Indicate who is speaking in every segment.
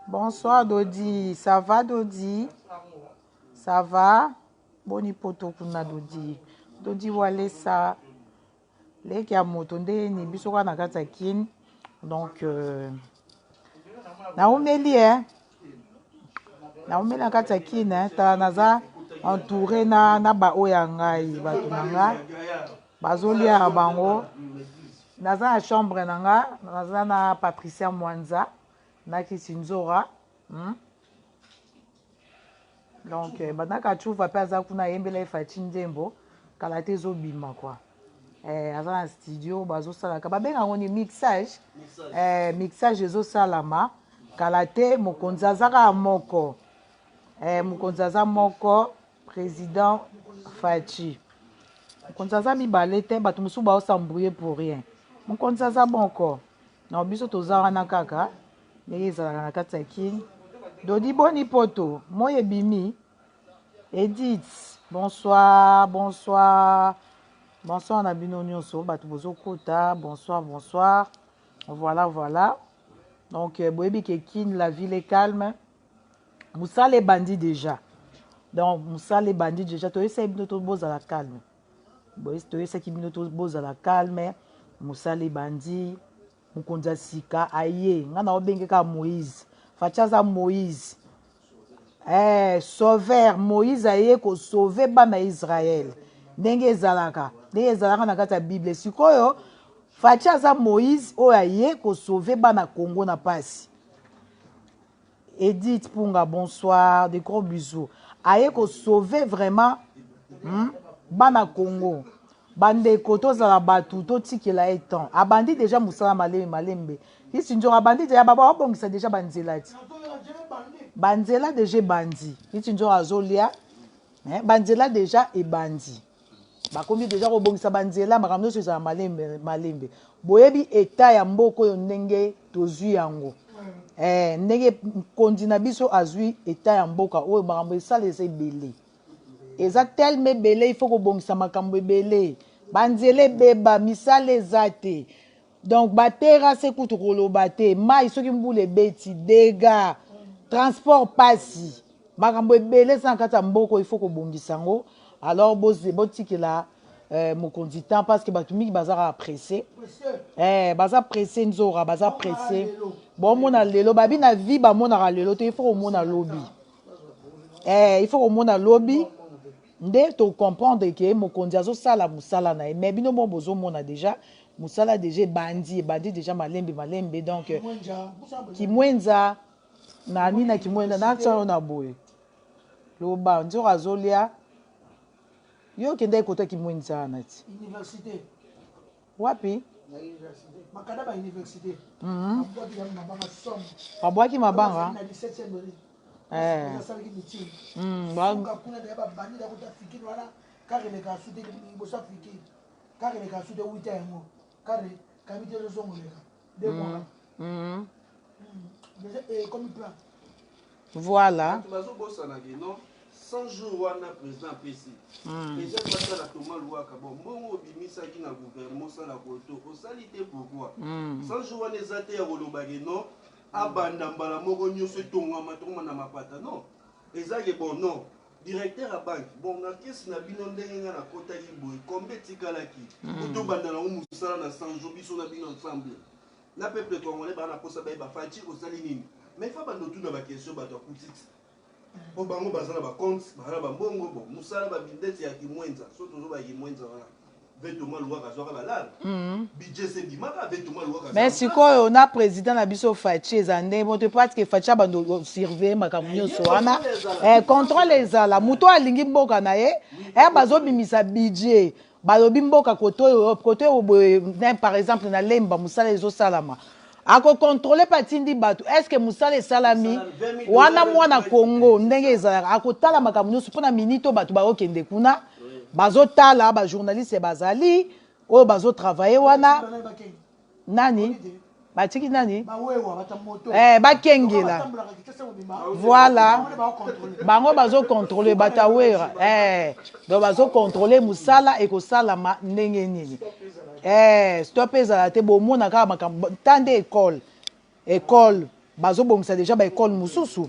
Speaker 1: Bonsoir Dodi, ça va Dodi? Ça va? Boni poto kuna Dodi. Dodi Walesa leki ya moto nde ni biso kaka na kati ya Kin. Donc euh, naumeli eh. Naumeli na kati ya Kin eh. Tala naza entouré na na ba oyo ya ngai bato na ngai bazolia na bango. Naza na chambre na nga, naza na Patricia Mwanza na Kisinzora. Donc eh, banda Kachuva mpe aza kuna ayembela ye Fatshi nzembo kala te ezobima quoi. Eh, aza na studio bazosalaka babenga yango ni mixage eh, mixage ezosalama kala te mokonzi aza kaka moko eh, mokonzi aza moko président Fatshi mokonzi aza mibale te bato mosusu baosambrouye pour rien mokonzi aza moko na biso toza wana kaka ndenge ezalaka na kati ya Kin. Dodi boni poto moi ebimi. Edith bonsoir bonsoir bonsoir na bino nyonso bato bozokota bonsoir bonsoir voilà voilà donc euh, boyebi ke Kin la ville est calme mosala ebandi déjà donc mosala ebandi déjà toyesaki bino to bozala calme toyesaki bino to bozala calme mosala ebandi Mokonzi ya sika aye nga na obenge kaka Moïse Fatshi aza Moïse eh, sauveur Moïse aye ko sauver bana Israël ndenge ezalaka ndenge ezalaka na kati ya Bible sikoyo Fatshi aza Moïse oyo aye ko sauver bana Congo na pasi Edith Punga bonsoir de gros bisous aye ko sauver vraiment bana Congo bandeko tozala batu totikela ye temps abandi deja mosala malembe malembe kisi nzora abandi deja baba abongisa deja banzela ti banzela deja ebandi kisi nzora azolia eh, banzela deja ebandi Bakomi deja kobongisa ba nzela, makambo nyonso ezala malembe malembe. Boyebi etat ya mboka oyo ndenge tozwi yango eh, ndenge mokonzi na biso azwi etat ya mboka oyo, makambo esala eza ebele, eza telema ebele, il faut kobongisa makambo ebele, ba nzela ebeba, misala eza te, donc ba terrasse kutu koloba te, mayi soki mbula ebeti degats, transport pasi. Makambo ebele eza na kati ya mboka il faut kobongisa yango alors botikela eh, mokonzi temps parce que bato mingi baza kaka presse eh, baza presse nzora baza presse bomona lelo babi na vie bamonaka lelo te il faut komona lobi eh, il faut komona lobi nde tocomprendre ke mokonzi azosala mosala na ye mais bino mo bozomona déjà mosala déjà ebandi ebandi déjà malembe malembe donc kimwenza Na nina kimwenda na tia yo na boye loba nzora azolia yo okendaki kota kimwenza wana ti
Speaker 2: université
Speaker 1: wapi
Speaker 2: makada ba université
Speaker 1: mhm.
Speaker 2: babwaki mabanga somo
Speaker 1: babwaki mabanga
Speaker 2: na 17e rue
Speaker 1: eh.
Speaker 2: asalaki meeting
Speaker 1: mm,
Speaker 2: kuna deya babandi da kota fikini wana kare eleka su te liboso ya fikini kare eleka su te wita yango kare kabi te ezozongoleka deux mois
Speaker 1: mm.
Speaker 2: Déjà ekomi plein.
Speaker 1: Voilà.
Speaker 3: Bato bazobosana ke non 100 jours wana président apesi mm. déjà basala Thomas Luwaka bon mbongo obimisaki na gouvernement osala koto osali te pourquoi mm. 100 jours wana eza te ya koloba ke non abanda mbala moko nyonso etongama tokoma na mapata non eza ke bon non directeur ya banque bon na kesi na bino ndenge nga nakotaki boye combien etikalaki mm. po tobanda nango mosala na 100 jours biso na bino ensemble na peuple congolais baa na posa bayeba Fatshi osali nini mais fa bando tuna ba question bato ya kutiti po bango baza na ba compte baza na bambongo bon mosala babindeti ya kimwenza so tozoba kimwenza wana ve Thomas Luwaka azwaka balala mm. budget se bimaka ve Thomas Luwaka
Speaker 1: mais sikoyo na président na biso Fatshi eza ndenge moto parce que Fatshi abando surveiller makambo nyonso wana eh, contrôle ezala moto alingi mboka na ye eh, bazobimisa budget Balobi mboka kote oyo kote oyo boye par exemple na Lemba musala ezo salama ako controle pe atindi batu est ce que musala esalami wana mwana Congo ndenge ezalaka akotala makambo nyonso pona minute oyo batu bakokende kuna bazotala ba journaliste bazali oyo bazo travailler wana nani batiki nani eh, bakengela voilà bango bazokontrole bato ya wera eh, donc bazokontrole mosala ekosalama ndenge nini Eh, stop ezala te, bomona kaka makambo ta nde école. École bazobongisa déjà ba école mosusu.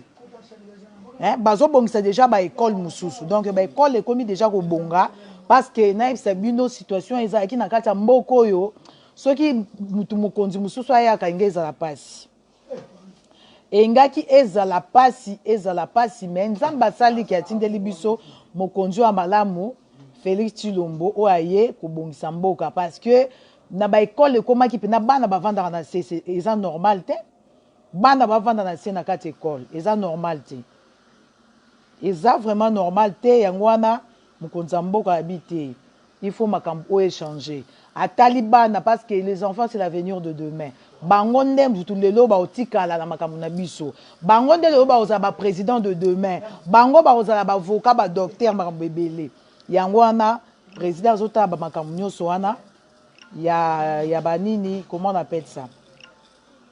Speaker 1: Eh, bazobongisa déjà ba école mosusu. Donc ba école ekomi déjà kobonga parce que nayebisa bino situation ezalaki na kati ya mboka oyo, soki mutu mokonzi mosusu ayaka, nge ezala pasi, engaki ezala pasi, ezala pasi. Mais Nzambe asaliki, atindeli biso mokonzi oyo ya malamu, Félix Tshilombo, oyo aye kobongisa mboka, parce que na baekole ekomaki mpena bana bavandaka na se. Eza normal te bana bavanda na se na kati ekole, eza normal te, eza vraiment normal te. Yango wana mokonzi ya mboka abi te, il faut makambo oyo échanger. Atali bana, parce que les enfants, c'est l'avenir de demain. Bango nde mutu lelo baotikala na makambo na biso, bango nde lelo bakozala baprésident de demain, bango bakozala baavocat, badocteur, makambo ebele. Yango wana président azotala bamakambo nyonso wana ya banini, comment on appelle ça,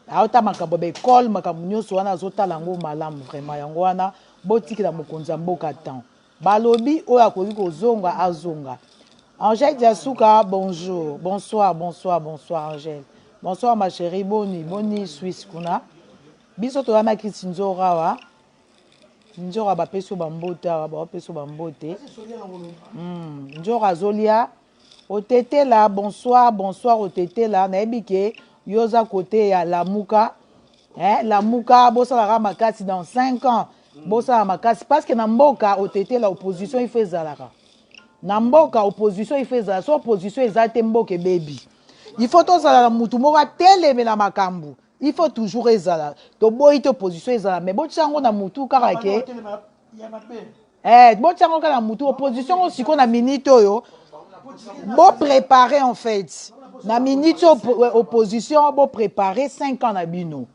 Speaker 1: aota makambo ya baekole, makambo nyonso wana azotala yango malamu vraiment. Yango wana botikela mokonzi ya mboka temps. Balobi oyo akoki kozonga, azonga. Angèle Diasuka, bonjour, bonsoir, bonsoir, bonsoir Angèle, bonsoir ma chérie. Boni boni Suisse kuna? Biso toyamaki Nzora awa. Nzora, bapesi yo bambote awa, baopesi yo bambote. Nzora azolia. Otetela, bonsoir, bonsoir Otetela. Nayebi ke yo oza kote ya Lamuka, eh, Lamuka, bosalaka makasi dans 5 ans, bosala makasi parce que na mboka, Otetela, opposition il faut ezalaka na mboka. Opposition il faut ezala. So opposition eza te, mboka ebebi. Il faut tozala na mutu moko atelemela makambo, il faut toujours ezala. Toboyi te opposition ezala, mais botia yango na mutu kaka ke eh, botia yango kaka na mutu, opposition ngo sikoyo na minute oyo bopréparer. En fait, na minute opposition, bopréparer 5 ans na bino,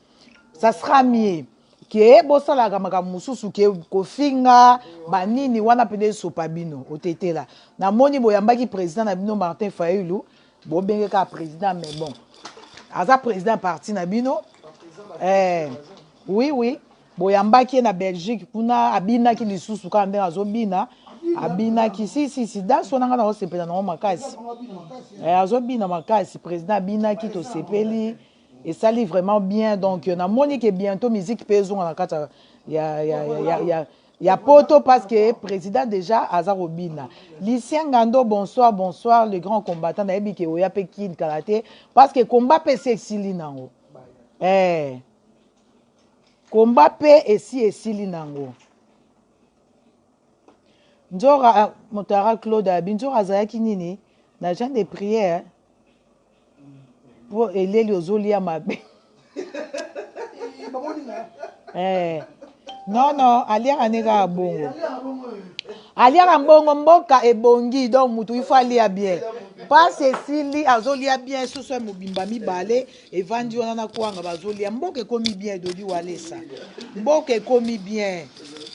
Speaker 1: ça sera mieux ke bosalaka makambo mosusu ke kofinga banini wana mpena esopa bino. Otetela, namoni boyambaki président na bino Martin Fayulu, bobenge kaka président, mais bon, aza président parti na bino. Eh, oui, boyambaki ye na Belgique kuna, abinaki lisusu kaka ndenge azobina, abinaki. Si si si, danse wana nga na osepela nango makasi. Eh, azobina makasi. Président abinaki, tosepeli, esali vraiment bien. Donc namoni ke bientôt musique mpe ezonga na kati ya poto parce que président déjà aza kobina. Lucien Ngando, bonsoir, bonsoir le grand combattant. Nayebi ke oya mpe kini kala te parce que combat mpe esi esili nango. Eh, combat mpe esi esili nango. Nzora Motara Claude abi Nzora azalaki nini na jeûne de prière mpo eleli ozolia mabe. Eh. Non non, aliaka nde kaka bongo, aliaka mbongo, mboka ebongi. Donc mutu il faut alia bien, mpasi esili, azolia bien. Soso ya mobimba mibale evandi wana na kwanga, bazolia. Mboka ekomi bien. Dodi Walesa, mboka ekomi bien.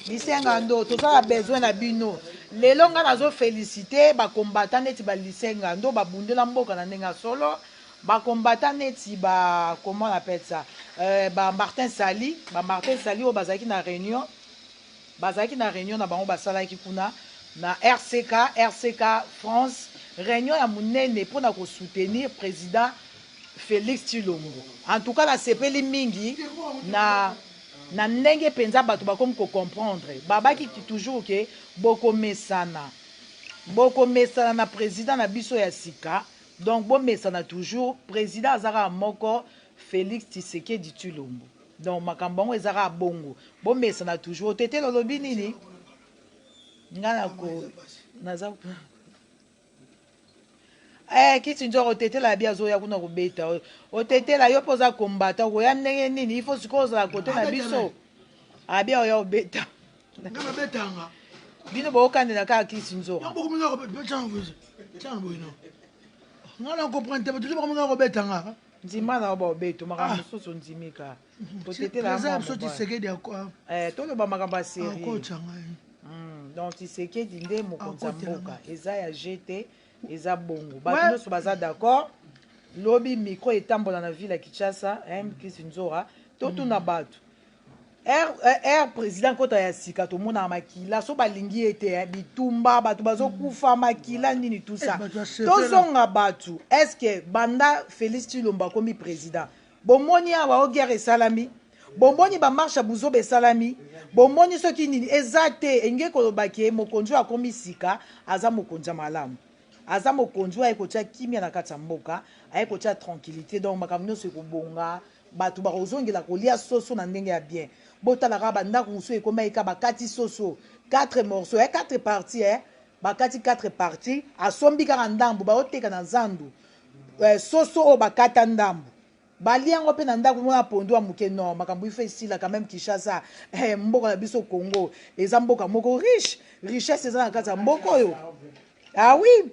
Speaker 1: Lisenga ndo tozala besoin na bino lelo. Ngai nazoféliciter bacombattants neti balisenga ndo babundela mboka na ndenge ya solo, bacombattants neti ba, comment on appelle ça, ba Martin Sali, ba Martin Sali oyo bazalaki na réunion, bazalaki na réunion na bango basalaki kuna na RCK, RCK France, réunion ya monene mpona kosoutenir président Félix Tshilombo. En tout cas nasepeli mingi na ndenge mpenza bato bakomi kocomprendre. Babaki toujours ke bokomesana, bokomesana na président na biso ya sika. Donc bomesana toujours, président aza kaka moko, Félix Tshisekedi Tshilombo. Donc makambo yango eza kaka bongo, bomesana toujours. Otetela, olobi nini? Nga nako naza. Eh, kiti nzoko, Otetela abi azoya kuna kobeta. Otetela, yo mpo oza kombata, okoya ndenge nini? Ifo sikoyo ozala kote na biso. Abi aoya obeta.
Speaker 2: Nga nabetanga.
Speaker 1: Bino bookandela kaka kisi nzoka.
Speaker 2: Nga na comprendre te, bato bakominga kobetanga.
Speaker 1: Ndima na yo, baobeto makambo mosusu, ondimi kaka. Totetela.
Speaker 2: Président biso Tshisekedi.
Speaker 1: Toloba makambo ya série.
Speaker 2: Akotya ngai.
Speaker 1: Donc Tshisekedi nde mokonzi ya mboka, eza ya gt, eza bongo. Bato nyonso baza d'accord. Lobi micro etambola na ville ya Kinshasa, Kisi Nzora, totuna bato. Air président kota ya sika, tomonaka makila. So balingi ye te, bitumba, bato bazokufa, makila, nini, tout ça.
Speaker 2: Eh,
Speaker 1: tozonga bato. Est ce que banda Félix Tshilombo akomi président, bomoni awa o guerre esalami? Bomoni bamarche ya buzoba esalami? Bomoni soki nini? Eza te. Enge kolobaki ye mokonzi oyo akomi sika aza mokonzi ya malamu, aza mokonzi oyo aye kotia kimia na kati ya mboka, aye kotia tranquillité. Donc makambo nyonso ekobonga, bato bakozongela kolia soso na ndenge ya bien. Botala kaka bandako mosusu ekoma eka bakati soso 4 morceaux, 4 parties, bakati 4 parties, asombi kaka ndambu, baoteka na zandu. Soso oyo bakata ndambu, balia yango mpe na ndako, mona pondu ya moke. Non, makambo ifo esila quand même. Kinshasa, mboka na biso Congo eza mboka moko riche, richesse eza na kati ya mboka oyo. Ah oui.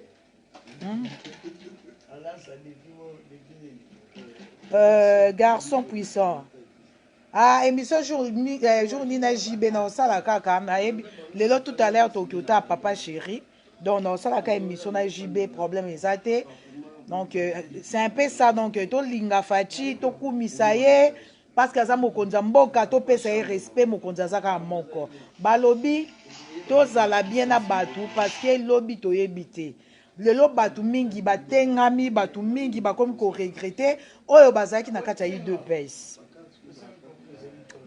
Speaker 1: Garçon puissant. Ah, émission jour ni, jour ni na JB na osala kaka, nayebi lelo tout à l'heure toki ota papa chéri. Donc na osalaka émission na JB, problème eza te. Donc c'est un peu ça. Donc tolinga Fatshi, tokumisa ye parce que aza mokonzi ya mboka, topesa ye respect. Mokonzi aza kaka moko. Balobi tozala bien na bato parce que lobi toyebi te. Lelo bato mingi batengami, bato mingi bakomi koregretter. Oyo bazalaki na kati ya UDPS,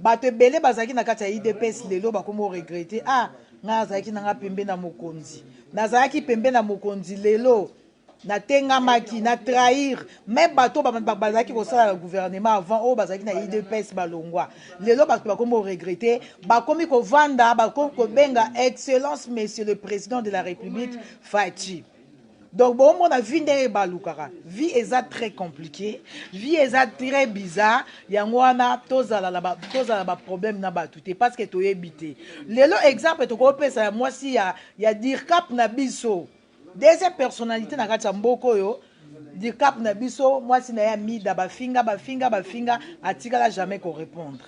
Speaker 1: bato ebele bazalaki na kati ya UDPS, lelo bakomi koregretter: "Ah, ngai azalaki nanga pembe na mokonzi, nazalaki pembe na mokonzi, lelo natengamaki na trahir." Même bato bazalaki kosala na gouvernement avant, oyo bazalaki na UDPS, balongwa, lelo bato bakomi koregretter, bakomi kovanda, bakomi kobenga "Excellence Monsieur le Président de la République Fatshi". Donc bomona vie ndenge ebalukaka. Vie eza très compliqué, vie eza très bizarre. Yango wana tozala na baproblème na bato te parce que toyebi te. Lelo exemple tokopesa ya mwasi ya dircab na biso, deuxième personnalité na kati ya mboka oyo, dircab na biso, mwasi na ye Amida, bafinga, bafinga, bafinga, atikala jamais korépondre,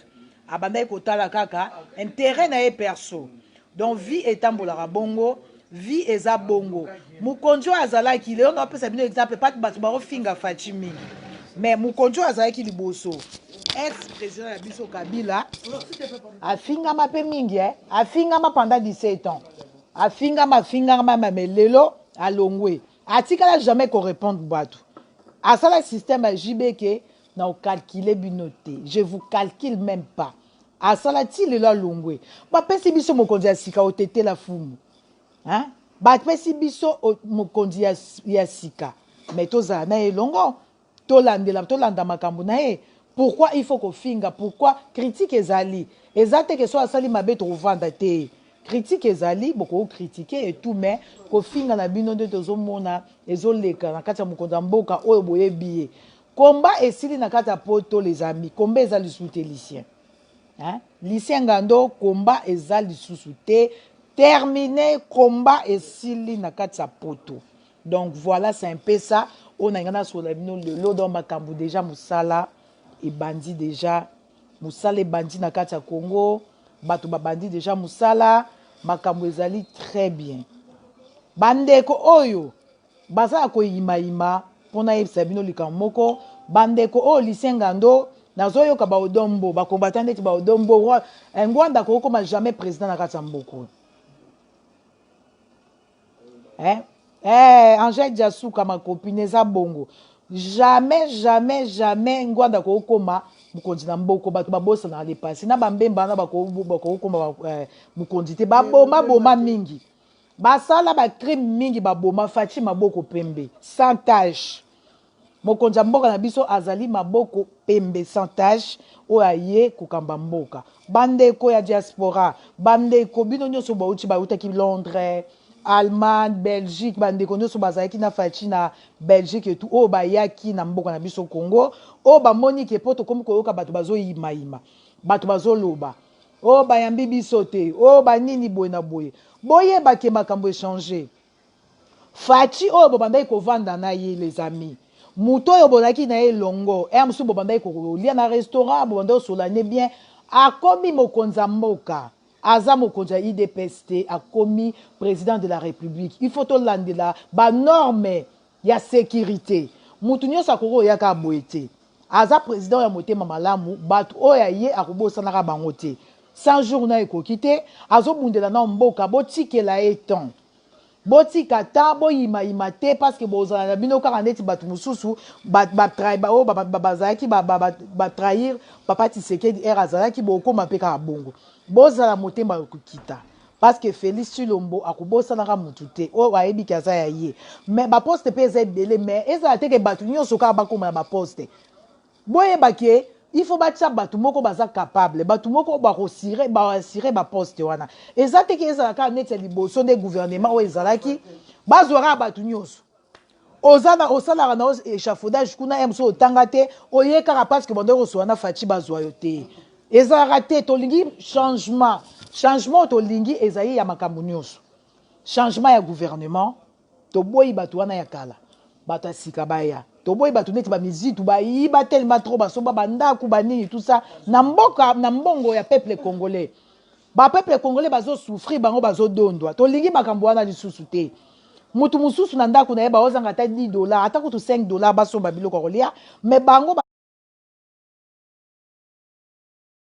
Speaker 1: abandaki kotala kaka intérêt na ye perso. Donc vie etambolaka bongo, vie eza bongo. Mokonzi oyo azalaki lelo, na apesa bino exemple pati, bato bakofinga Fatshi mingi, mais mokonzi oyo azalaki liboso, ex président ya biso Kabila, afingama mpe mingi, afingama pendant 17 ans, afingama, afingama, mais lelo alongwe, atikala jamais korépondre bato. Asala système ya JBK na ocalcule bino te, je vous calcule même pas. Asala ti lelo alongwe, bapesi biso mokonzi ya sika, otetela fumu, hein? Bapesi biso mokonzi ya sika, mais tozala na ye elongo, tolandela, tolanda makambo na ye. Pourquoi il faut kofinga? Pourquoi critique ezali? Eza te ke so asali mabe tokovanda te. Critique ezali, bokocritiquer et tout, mais kofinga na bino nde tozomona ezoleka na kati ya mokonzi ya mboka oyo boyebi ye. Komba esili na kati ya Poto, les amis. Komba eza lisusu te. Lucien, hein? Lucien Ngando, komba eza lisusu te, terminé, komba esili na kati ya Poto. Donc voilà, c'est un peu ça oyo na ngai nasola bino lelo. Donc makambo déjà, mosala ebandi déjà, mosala ebandi na kati ya Congo, bato babandi déjà mosala, makambo ezali très bien. Bandeko oyo baza ya koyimayima, mpona yebisa bino likambo moko, bandeko oyo Lucien Ngando, nazoyoka baodombo bakombata ndeti baodombo. Ngwanda akokoma jamais président na kati ya mboka oyo, eh? Eh, Angèle Diasuka, ma copine, eza bongo. Jamais, jamais, jamais Ngwanda kokoma mokonzi na mboka. Bato babosanaka le passé na bambemba wana, bakokoma mokonzi te. Baboma boma mingi, basala bacrime mingi, baboma. Fatshi maboko pembe, sans tache. Mokonzi ya mboka na biso azali maboko pembe, sans tache, oyo aye kokamba mboka. Bandeko ya diaspora, bandeko bino nyonso bauti, bautaki Londres, Allemagne, Belgique, bandeko nyonso bazalaki na Fatshi na Belgique et tout, oyo bayaki na mboka na biso Congo, oyo bamoni ke mpo tokomi koyoka bato bazoyimayima, bato bazoloba oyo bayambi biso te, oyo banini boye na boye, boyebake makambo echanger. Fatshi oyo bobandaki kovanda na ye, les amis, moto oyo bozalaki na ye elongo, ere mosusu bobandaki kolia na restaurant, bobandaki kosolane bien, akomi mokonzi ya mboka. Aza mokonzi ya UDPS te, akomi président de la République. Il faut tolandela banorme ya sécurité. Motu nyonso akoki oyaka boye te. Aza president ya motema malamu, batu oyo ya ye akobosanaka bango te. 100 jours nayo ekoki te, azobundela nao mboka, botikela ye temps. Botika temps, boyima yima te parce que bozala na bino kaka neti batu mosusu ba ba ba oyo ba bazalaki ba ba ba trahir papa Tshisekedi heure azalaki, bokoma pe kaka bongo. Bozala motema ya kokita. Parce que Felix Tshilombo akobosanaka mutu te oyo ayebi ke aza ya ye. Mais ba poste pe eza ebele mais ezala te ke batu nionso kaka bakoma na ba poste. Boyeba ke il faut batia batu moko baza capable, batu moko oyo bako assurer ba assurer ba poste wana. Eza te ke ezala kaka neti ya liboso nde gouvernement oyo ezalaki bazwa kaka batu nionso. Oza na osalaka na echafaudage kuna ye mosusu otanga te oye kaka parce que bandaki kosola na Fatshi bazwa yo te. Ezalaka te tolingi changement. Changement oyo tolingi ezali ya makambo nyonso. Changement ya gouvernement toboyi bato wana ya kala. Bato ya sika baya. Toboyi bato neti ba mizitu bayiba tellement trop basomba ba ndaku ba nini tout ça na mboka na mbongo ya peuple congolais. Ba peuple congolais bazo souffrir bango bazo dondwa. Tolingi makambo wana lisusu te. Mutu mususu na ndaku na ye baozanga ata 10 dollars ata kutu 5 dollars basomba biloko ya kolia mais bango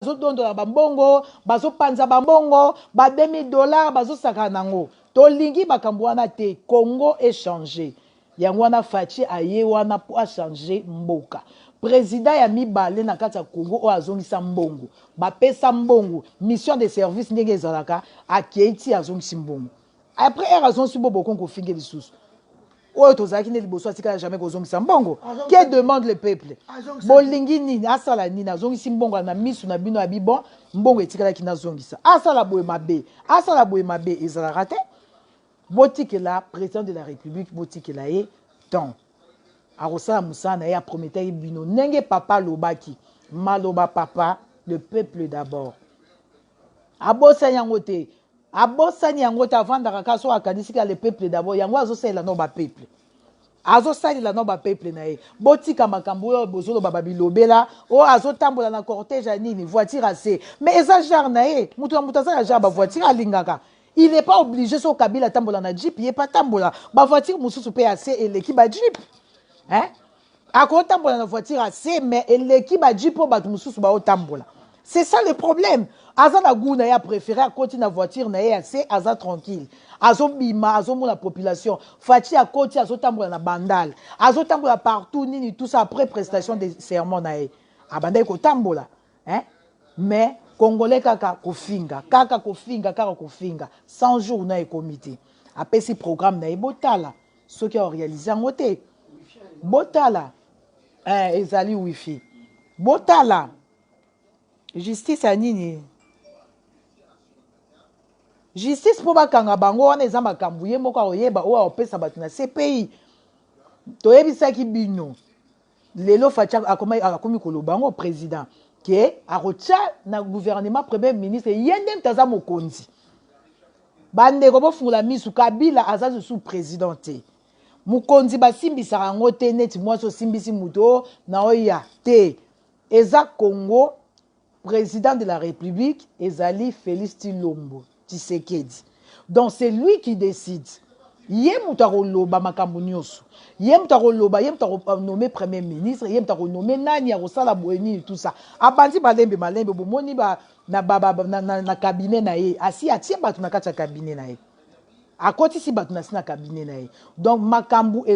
Speaker 1: bazodondola ba mbongo bazopanza ba mbongo ba 2000 dollars bazosakana nango. Tolingi makambo wana te. Congo echanger. Yango wana Fatshi aye wana po a changer mboka. President ya mibale na kati ya Congo oyo azongisa mbongo. Ba pesa mbongo, mission de service ndenge ezalaka, akeyi ti azongisi mbongo. Après heure azongisi mbongo bokomi kofinge lisusu. Oyo tozalaki nde liboso atikala jamais kozongisa mbongo. Que demande le peuple? Bolingi nini? Asala nini? Azongisi mbongo na misu na bino abi bon, mbongo etikalaki nazongisa. Asala boye mabe. Asala boye mabe ezalaka te. Botikela president de la republique botikela ye temps akosala musala na ye aprometaki bino ndenge papa alobaki maloba papa le peuple d'abord abosani yango te abosani yango te avandaka kaka soki akanisi kaka le peuple d'abord yango azosalela nao ba peuple azosalela nao ba peuple na ye botika makambo oyo bozoloba babilobela oyo azotambola na cortège ya nini voiture ase mais eza genre na ye moto na moto aza na genre bavoiture alingaka Il n'est pas oblige soki Kabila atambola na jeep ye pe atambola ba voiture mosusu pe ya se eleki ba jeep hein akotambola na voiture ya se mais eleki ba jeep oyo bato mosusu baotambola c'est ça le problème aza na goût na ye apréféré akoti na voiture na ye ya se aza tranquille azobima azomona population Fatshi akoti azotambola na bandal azotambola partout nini tout ça après prestation de serment na ye abandaki kotambola Hein? Mais congolais kaka kofinga, kaka kofinga, kaka kofinga. 100 jours na ekomi te. Apesi programme na ye botala soki a réaliser yango te. Botala. Eh, ezali wifi. Botala. Justice ya nini? Justice mpo bakanga bango wana eza makambo ye moko akoyeba oyo akopesa bato na CPI. Toyebisaki bino. Lelo Fatshi akomi koloba yango president ke akotia na gouvernement premier ministre ye nde moto aza mokonzi. Bandeko bofungola misu, Kabila aza lisusu president te. Mokonzi basimbisaka yango te neti mwasi osimbisi moto oh, na oya te. Eza Congo, president de la Republique ezali Felix Tshilombo Tshisekedi. Donc c'est lui qui decide. Ye moto akoloba makambo nyonso. Ye moto akoloba, ye moto akonome premier ministre, ye moto akonome nani akosala boye nini tout ça. Abandi malembe malembe bomoni ba na ba, ba, na, na, na cabinet na ye. Asi atie bato na kati ya cabinet na ye. Akotisi bato na si na cabinet na ye. Donc makambo eza.